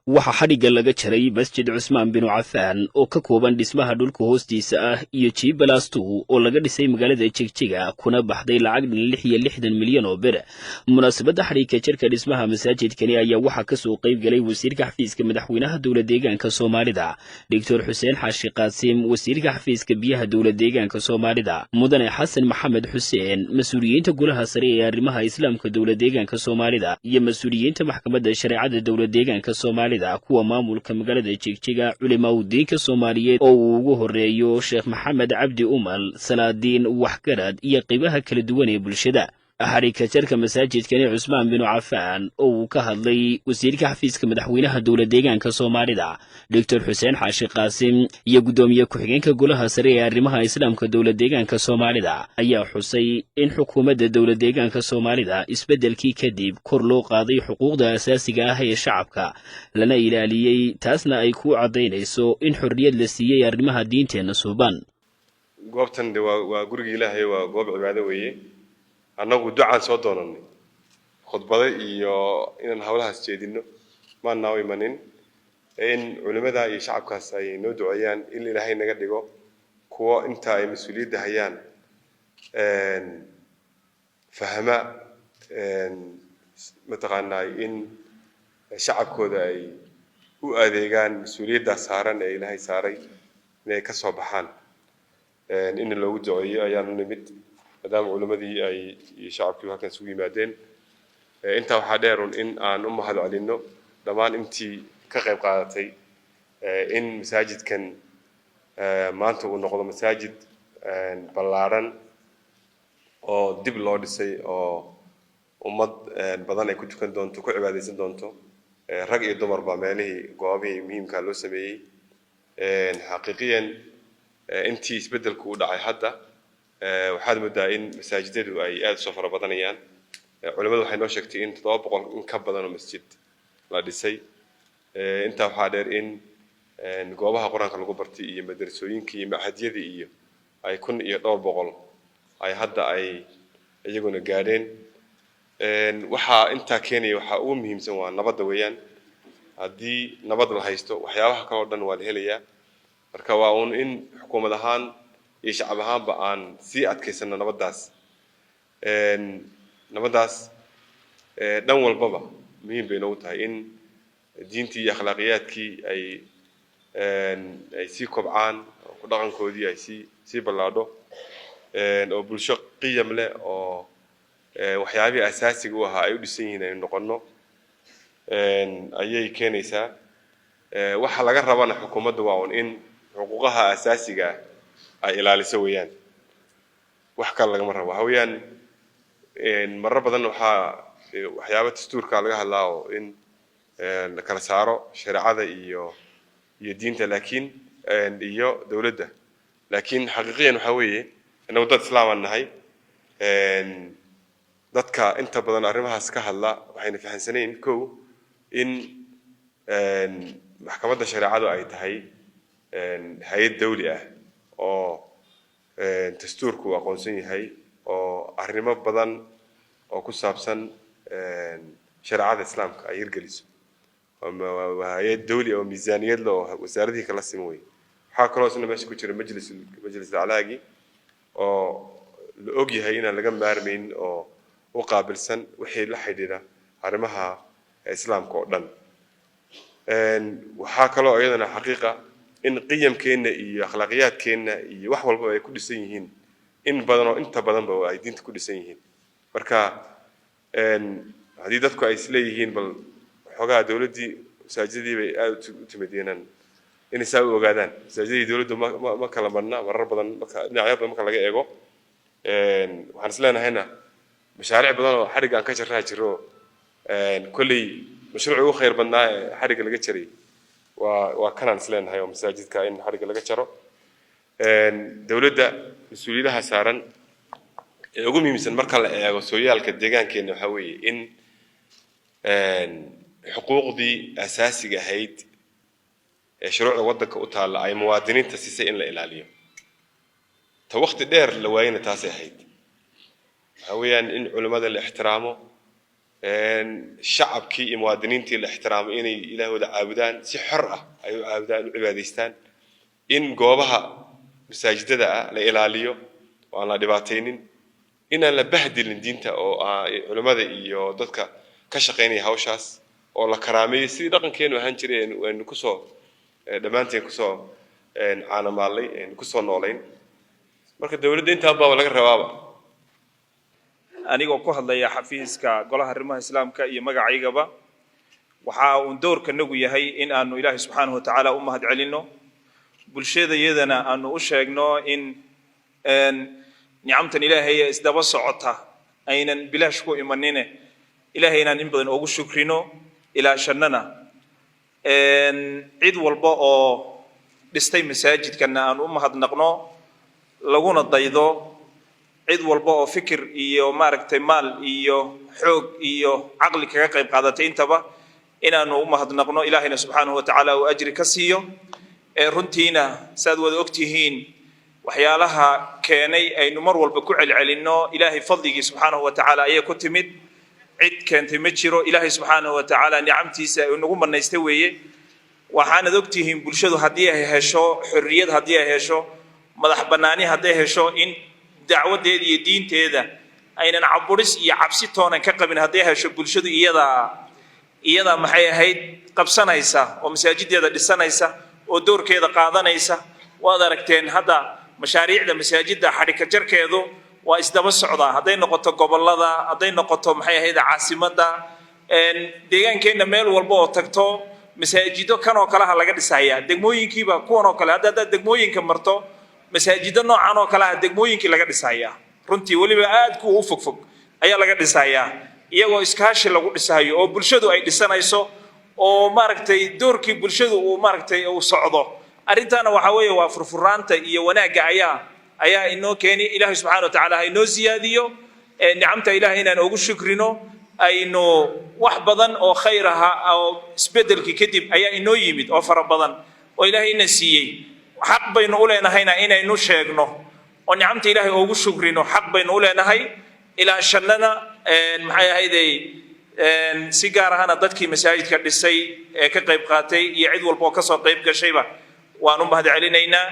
Waxaa xadhigga laga jaray Masjid Cusmaan Binu Cafaan oo ka kooban dhismaha dhulka hoostiisa ah iyo G+2 oo laga dhisay magaalada Jigjiga, kuna baxday lacag dhan 66 milyan oo bir. Munaasabadda xadhigga jarka dhismaha masaajidkani ayaa waxaa kasoo qayb galay wasiirka xafiiska madaxweynaha Dowlad Deegaanka Soomaalida, Doctor Xuseen Xaashi Qaasim, wasiirka xafiiska biyaha Dowlad Deegaanka Soomaalida, Mudane Xasan Maxamed Xuseen, mas-uuliyiinta Golaha Sare ee Arrimaha Islaamka Dowlad Deegaanka Soomaalida iyo mas-uuliyiinta Maxkamadda Shareecada Dowlad Deegaanka Soomaalida, kuwa maamulka magaalada Jigjiga, culimaaudiinka Soomaaliyeed oo uu ugu horeeyo Sheekh Maxamed Cabdi Umal, salaadiin, waxgarad iyo qaybaha kala duwan ee bulshada. Xadhigka jarka masaajidkani Cusmaan Binu Cafaan oo uu ka hadlay wasiirka xafiiska madaxweynaha Dowlad Deegaanka Soomaalida, Doctor Xuseen Xaashi Qaasim, iyo guddoomiye ku-xigeenka Golaha Sare ee Arrimaha Islaamka Dowlad Deegaanka Soomaalida ayaa xusay in xukuumadda Dowlad Deegaanka Soomaalida isbeddelkii kadib kor loo qaaday xuquuqda asaasiga ah ee shacabka, lana ilaaliyey, taasna ay ku caddaynayso in xorriyad la siiyey arrimaha diinteenna suuban. Goobtan de waa guriga Ilaahay, waa goob cibaado weeye. Annagu ducaan soo doonanay, khudbado iyo inaan hawlahaas jeedino maannaa u imanin, in culimada iyo shacabkaas ay noo duceeyaan in Ilaahay naga dhigo kuwo inta ay mas-uuliyadda hayaan fahma mataqaanaa in shacabkooda ay u adeegaan, mas-uuliyaddaas saaran ee Ilaahay saaray inay ka soo baxaan, in loogu duceeyo ayaanu nimid, maadaama culimmadii ay iyo shacabkii halkan isugu yimaadeen. Intaa waxaa dheerun in aan u mahad celinno dhammaan intii ka qayb qaadatay in masaajidkan maanta uu noqdo masaajid ballaadhan oo dib loo dhisay oo ummad badan ay ku tukan doonto, ku cibaadaysan doonto, rag iyo dumarba, meelihii goobihii muhiimka loo sameeyey. Xaqiiqiyan, intii isbeddelku u dhacay hadda waxaad moodaa in masaajidadu ay aada usoo fara badanayaan. Culimadu waxay noo sheegtay in 700 in ka badan oo masjid la dhisay. Intaa waxaa dheer in goobaha Qur-aanka lagu bartay iyo madrasooyinka iyo machadyadii iyo ay kun iyo dhowr boqol ay hadda ay iyaguna gaadheen. Waxaa intaa keenaya, waxaa ugu muhiimsan waa nabadda weeyaan. Haddii nabad la haysto, waxyaabaha kale oo dhan waa la helayaa. Marka waa uun in xukuumad ahaan iyo shacab ahaanba aan sii adkaysano nabaddaas. Nabaddaas dhan walbaba muhiim bay noogu tahay in diintii iyo akhlaaqiyaadkii ay sii kobcaan oo ku dhaqankoodii ay sii ballaadho oo bulsho qiyam leh oo waxyaabihii asaasiga u ahaa ay u dhisan yihiin aynu noqono ayay keenaysaa. Waxa laga rabana xukuumadda waa un in xuquuqaha asaasiga ah ay ilaaliso weeyaan, wax kale lagama rabo. Waxa weeyaan, marar badan waxaa waxyaaba dastuurka laga hadlaa oo in la kala saaro shareecada iyo diinta, laakiin iyo dowladda, laakiin xaqiiqiyan waxaa weeye innagu dad islaamaan nahay. Dadka inta badan arrimahaas ka hadla waxayna fahamsanayn kow in Maxkamadda Shareecadu ay tahay hay-ad dawli ah oo dastuurku uu aqoonsan yahay oo arrimo badan oo ku saabsan shareecada Islaamka ay hirgeliso. Waa hay-ad dawli oo miisaaniyad leh oo wasaaradihii kala siman wey. Waxaa kaloo isna meesha ku jira majlis aclaagi oo la og yahay inaan laga maarmayn oo u qaabilsan wixii la xidhiidha arrimaha Islaamka oo dhan. Waxaa kaloo iyadana xaqiiqa in qiyamkeenna iyo akhlaaqiyaadkeenna iyo wax walbaba ay ku dhisan yihiin, in badan oo inta badanba ay diinta ku dhisan yihiin. Marka haddii dadku ay isleeyihiin bal xoogaha dowladdii masaajidadii bay aada u timid, inay saa u ogaadaan, masaajidadii dowladdu ma kala marna. Marar badan marka dhinacyo badan marka laga eego, waxaan is leenahayna mashaariic badan oo xadhigga aan ka jarraa jiro. Kolley mashruuci ugu khayr badnaa ee xadhigga laga jaray waa kanaan is leenahay oo masaajidka in xadhigga laga jaro. Dowladda mas-uuliyadaha saaran ee ugu muhiimsan marka la eego sooyaalka deegaankeenna waxaa weeye in xuquuqdii asaasiga ahayd ee shuruucda waddanka u taalla ay muwaadiniinta siisay in la ilaaliyo. Ta waqti dheer la waayena taasay ahayd. Waxaa weeyaan in culimmada la ixtiraamo. Shacabkii iyo muwaadiniintii la ixtiraamo, inay Ilaahooda caabudaan, si xor ah ay u caabudaan, u cibaadaystaan, in goobaha masaajidada ah la ilaaliyo oo aan la dhibaataynin, inaan la bahdilin diinta oo culimmada iyo dadka ka shaqaynaya hawshaas oo la karaameeyo, sidii dhaqankeenu ahaan jiray aynu kusoo dhammaanteen kusoo caanamaalnay, aynu kusoo noolayn. Marka dowladda intaan baaba laga rabaaba. Anigoo ku hadlaya xafiiska Golaha Arrimaha Islaamka iyo magacaygaba, waxa uun doorkanagu yahay in aanu Ilaahay subxaanahu watacaala u mahad celinno, bulshadayadana aanu u sheegno in nicamtan Ilaahay ee isdaba socota aynan bilaash ku imanine, Ilaahay inaan in badan ugu shukrino, ilaashannana. Cid walba oo dhistay masaajidkana aanu u mahadnaqno, laguna daydo. Cid walba oo fikir iyo maaragtay maal iyo xoog iyo caqli kaga qayb qaadatay intaba inaanu u mahadnaqno, Ilaahayna subxaanahu watacaala uu ajri ka siiyo. Runtiina saad wada ogtihiin, waxyaalaha keenay aynu mar walba ku celcelinno, Ilaahay fadligii subxaanahu watacaala ayay ku timid. Cid keentay ma jiro, Ilaahay subxaanahu watacaala nicamtiisa inagu manaystay weeye. Waxaanad ogtihiin, bulshadu haddii ay hesho xorriyad, haddii ay hesho madax bannaani, hadday hesho in dacwadeeda iyo diinteeda aynan caburis iyo cabsi toonan ka qabin, hadday hesho bulshadu iyadaa maxay ahayd qabsanaysa oo masaajideeda dhisanaysa oo doorkeeda qaadanaysa. Waad aragteen hadda mashaariicda masaajidda xadhika jarkeedu waa isdaba socdaa, hadday noqoto gobollada, hadday noqoto maxay ahayd caasimadda, deegaankeenna meel walba oo tagto masaajido kan oo kaleha laga dhisayaa. Degmooyinkiiba kuwan oo kale hadda haddaad degmooyinka marto, masaajido noocan oo kale ah degmooyinkii laga dhisayaa. Runtii weliba aad kuwa u fogfog ayaa laga dhisayaa, iyagoo iskaashi lagu dhisayo oo bulshadu ay dhisanayso oo maaragtay doorkii bulshadu uu maaragtay uu socdo. Arrintaana waxaa weeye waa furfuraanta iyo wanaagga ayaa inoo keeni. Ilaahay subxana wa tacaala ha inoo siyaadiyo nicamta Ilahay inaan ugu shukrino. Aynu wax badan oo khayr aha oo isbeddelkii kadib ayaa inoo yimid oo fara badan oo Ilaahay ina siiyey. Xaq baynu u leenahayna inaynu sheegno oo nicamta Ilaahay ugu shukrino, xaq baynu u leenahay ilaashannana. Maxay ahayday, si gaar ahana dadkii masaajidka dhisay ee ka qayb qaatay iyo cid walba oo kasoo qayb gashayba waan u mahad celinaynaa.